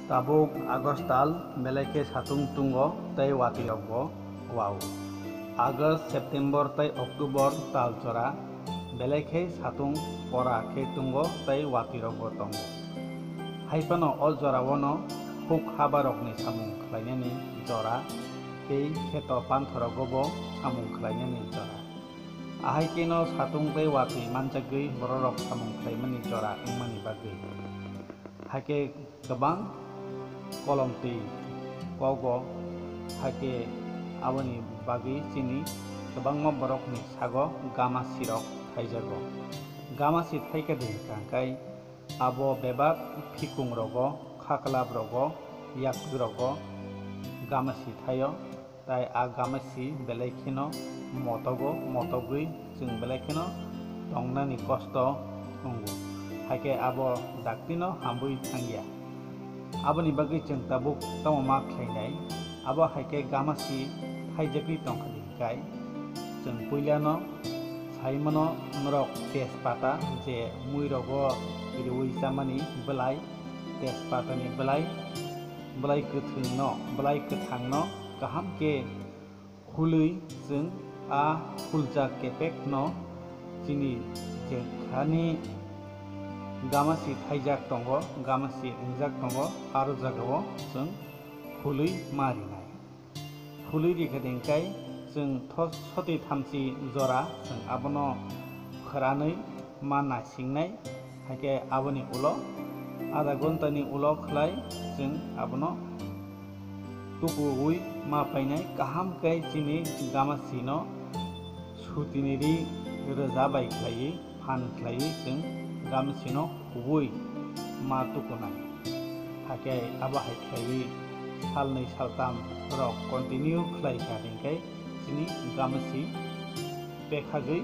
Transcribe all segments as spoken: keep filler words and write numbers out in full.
Tabuk August tal belai khe satung tungo tei watwi rokbo wao. August, September tei October tal jora belai khe satung kora khe tungo tei watwi rokbo tongo. Hai phano o jora o no huk haba rokni samung khlainani jora tei kheto panthorogo bo samung khlainani jora. Ahai khe no satung tei watwi manjagwi bororok samung khlaimani jora wngmani bagwi. Hai khe kwbang kolom twi kogo, hai khe aboni bagwi chini kwbangma borokni sago gama sirok thaijago. Gama si thai khe de hwnkha hwnkhe abo bebak phikung rogo, khaklap rogo, yaktwi rogo gama si thaio. Tai a gama si belai kheno motogo, motogwi chwng belai kheno tongnani kosto wngo. Hai khe abo daktino hamwi thangya. Aboni bagwi chwng tabuk tamo ma khlainai? Abo hai khe gama si thaijagwi tongkha di hikai. Chwng puilano saimano norok tejpata je mui rogo riwi chamani belai, tejpatani belai, belai kwthwngno, belai kwthangno kaham khe khulwi chwng a khuljak kepekno chini jekhani gama si thaijak tongo, gama si wngjak tongo, aro jagao chwng khulwi ma rinai. Khulwi rikha de hwnkhe chwng thos soti thamchi jora chwng abono khwranwi ma naisingnai. Hai khe aboni ulo adha ghontani ulo khlai chwng abono tukuwi ma painai. Kaham khe chini gama sino sutini ri rwja bai khlaiwi phan khlaiwi chwng gama sino kubui ma tukunai. Hai khe abo hai khlaiwi salnwi saltam rok continue khlai kha hwnkhe chini gama si pekhagwi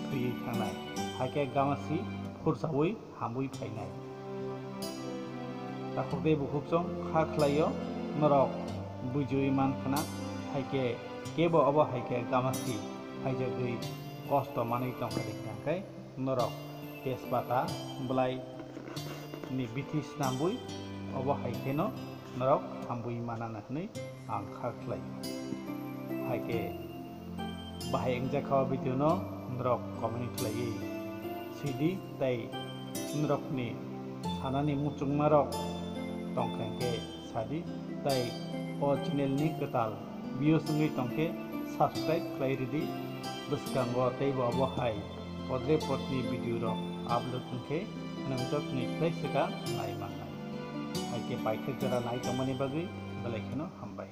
thwiwi thangnai. Hai khe gama si phursawi hamwi phainai. Takhuk tei bukhuk chwng kha khlaio, norok bujiwi man khna, hai khe kebo abo hai khe gama si phaijagwi kosto manwi tongkha de hwnkhe norok tejpata bwlai ni bithi snambwi obo hai kheno norok hamwi manana hwnwi ang kha khlai. Hai khe bahai wngjakha o video no norok comment khlaiwi sidi tei norokni sanani muchungmarok tongkha hwnkhe sadi tei o channel ni kwtal views wngwi tongkhe subscribe khlai ridi. Bwskango teibo abo hai podre podni video rok upload wngkhe nwng jotoni khlai swkang nai mannai. Hai khe paithak jora nai tongmani bagwi belai kheno hambai.